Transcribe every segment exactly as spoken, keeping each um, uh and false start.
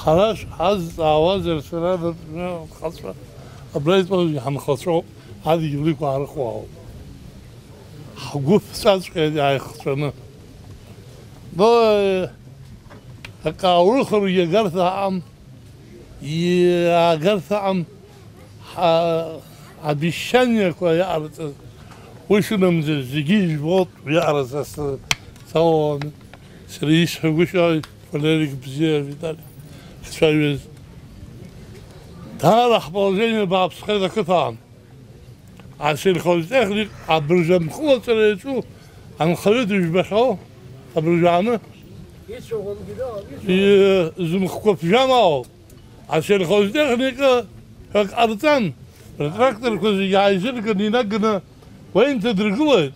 Ҳара шәҳазҵаауазар, сара например анхацәа абра итәоугьы ҳанхацәоуп, адгьыл иқәаарыхуа ауп. Ҳгәы ԥҵәаҵәҟьеит иааихҵәаны. Но, э, акы аурыхыргьы агарҭа аҟам, иаагарҭа аҟам, ҳа-, обещаниақәа иаҟарҵаз, уи шынамӡаз зегьы ижәбоит, иаҟарҵаз са-, сауааны. Сара исҳәагәышьоит, Валерик бзиа, Виталик, ҳцәажәаз. Даара ҳположение бааԥсхеит ақыҭан. Асельхозтехник абыржәы амхылаҵара иаҿу анхаҩы дыжәбахьоу, абыржәы ааны, и-, зымхқәа ԥжәамоу, асельхозтехника ҳәа ак ҟарҵан, ртракторқәа зегьы ааизырганы инаганы уа инҭадыргылоит.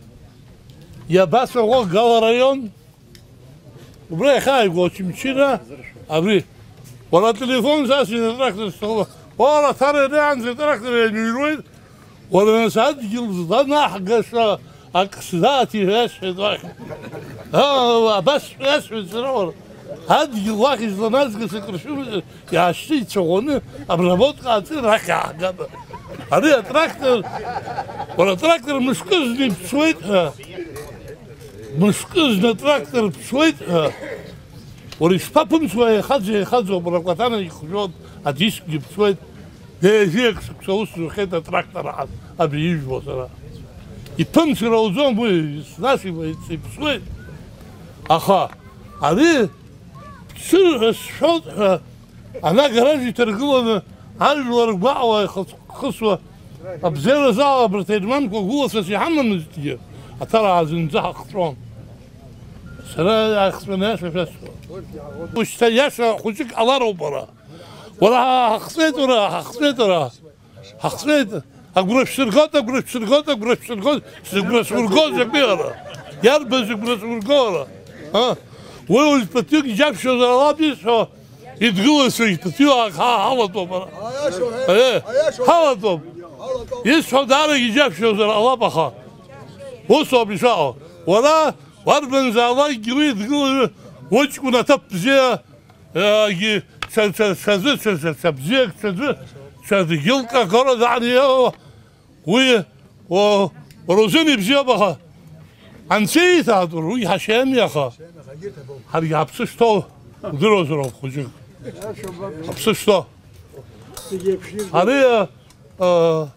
Иабацәаӷәо Гала араион? Убра иахьааигәа Очамчыра, абри. Уара ателефон сасит атрактор сҭахума? Уара Ҭара ианаанӡа атрактор ианыҩруеит, уара нас адгьыл зланаҳгаша ак сзааҭиҳәа иасҳәеит уахь. Аа, абас иасҳәеит сара уара. Адгьыл уахь изланазгаз акыр шәымазар, иаашьҭы ицәаӷәаны, обработка аацы рахь иааҳгама? Ари атрактор, уара атрактор мышкызны иԥсуеит ҳәа. Мышкызны атрактор ԥсуеит ҳәа. Уара ишԥаԥымсуа, еихаӡа, еихаӡоуп, ракәаҭана ихжәоит, адискгьы ԥсуеит. Ҩажәи акы шықәса ус зухьеит атрактор ҳәа абри ижәбо сара. Иԥымсыр ауӡом уи, нас иԥсуеит. Аха ари ԥсыр ҳәа сшәоит ҳәа Ана гараж иҭаргыланы, ажәлар гәаҟуа ихыҵхысуа, абзиаразы ала абарҭ аерманқәа гәылацәас иҳамамызҭгьы, аҭараа зынӡа ҳахҵәон. Сара иаахҵәаны аиаша шәасҳәон. Ушьҭа иаша хәыҷык ҟалароуп уара. Уара ҳахҵәеит, уара, ҳахҵәеит, уара. Ҳахҵәеит, агәра шәсыргоит, агәра шәсыргоит, агәра шәсыргоит, сыгәра сургоит закәи ара? Иарбан зыгәра сурго ара? А? Уи уажәтәатәик иџьабшьозар ала исҳәо, идгылазшәа иҭаҭиуаак ҳа ҳалатәоуп ара. Аиашоу, Е, аиашоу. Ҳалатәоуп. Ҳалатәоуп. Исҳәо даарагь иџьабшьозар ҟалап, аха ус ауп ишыҟоу. Уара уарбанзаалакгьы уи идгылаҩы уҷкәын аҭыԥ бзиа Егьи ҽа, ҽа, ҽазы, ҽа, ҽа, ҽа бзиак, ҽаӡәы, ҽа дгьылк агора данио, уи, о, рузын ибзиоуп, аха анцәа ииҭаатәур, уи ҳашьаами, аха ҳаргьы ҳаԥсы шҭоу удыруазароуп хәыҷык. Ҳаԥсы шҭоу. Ари, а, а,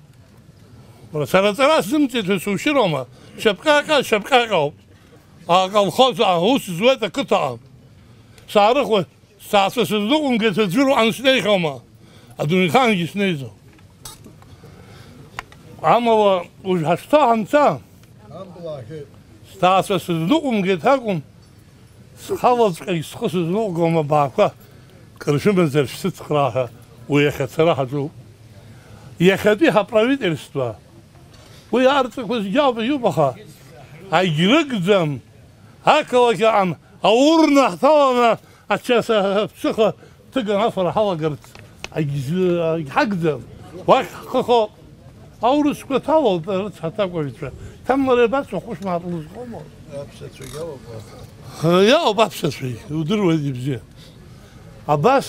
уара, сара аҵара сзымҵеит ҳәа сушьыроума? Шьапҟьаҟьа, шьапҟьаҟьоуп. Аколхоз аус зуеит ақыҭаҟа. Саарыхуеит. Сҭаацәа сызныҟәымгеит аӡәыр уҟан снеихьоума, адунеихаангьы снеиӡом. Амала уажә ҳашҭа ҳанца, сҭаацәа сызныҟәымгеит акәым, схалаҵәҟьагь схы сызныҟәгом абаақәа, кыр шәымазар шәсыцхраа ҳәа уи иахьа ацара ҳаҿуп. Иахьатәи ҳаправительство, уи арҵақәа зегьы ауп, иубаха, агьрыгӡам, ақалақь аҟан аурна ҳҭаланы, Ача са ԥсыха ҭыган афара ҳалагарц агьз-, агьҳагӡам. Уахь ҳхы хоуп. Аурысқәа ҭалалт рыцҳа аҭакәажәцәа. Ҭамлара иабацо хәышмааҭ лызхома? Аԥсацәагьы алоуп. Иаауп аԥсацәагь, удыруеит ибзиа. Абас,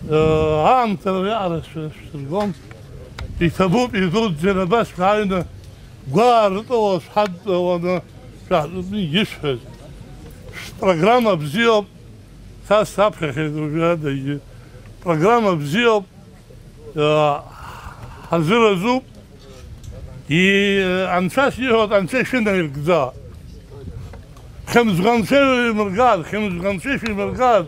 э, аамҭа уиаҟара шәсыргон. Иҭабуп, идуӡӡан абас шәааины, гәаа ртәыла шәҳадтәаланы шәаҳтәаны ишәҳәаз. Шәпрограмма бзиоуп, са саԥхьахьеит уажәадагьы. Программа бзиоуп, э, ҳазыразуп. И, анцәа сиҳәоит, анцәа ишәынаиргӡа. Хьымӡӷ анцәа шәимыргар, хьымӡӷ анцәа шәимыргар.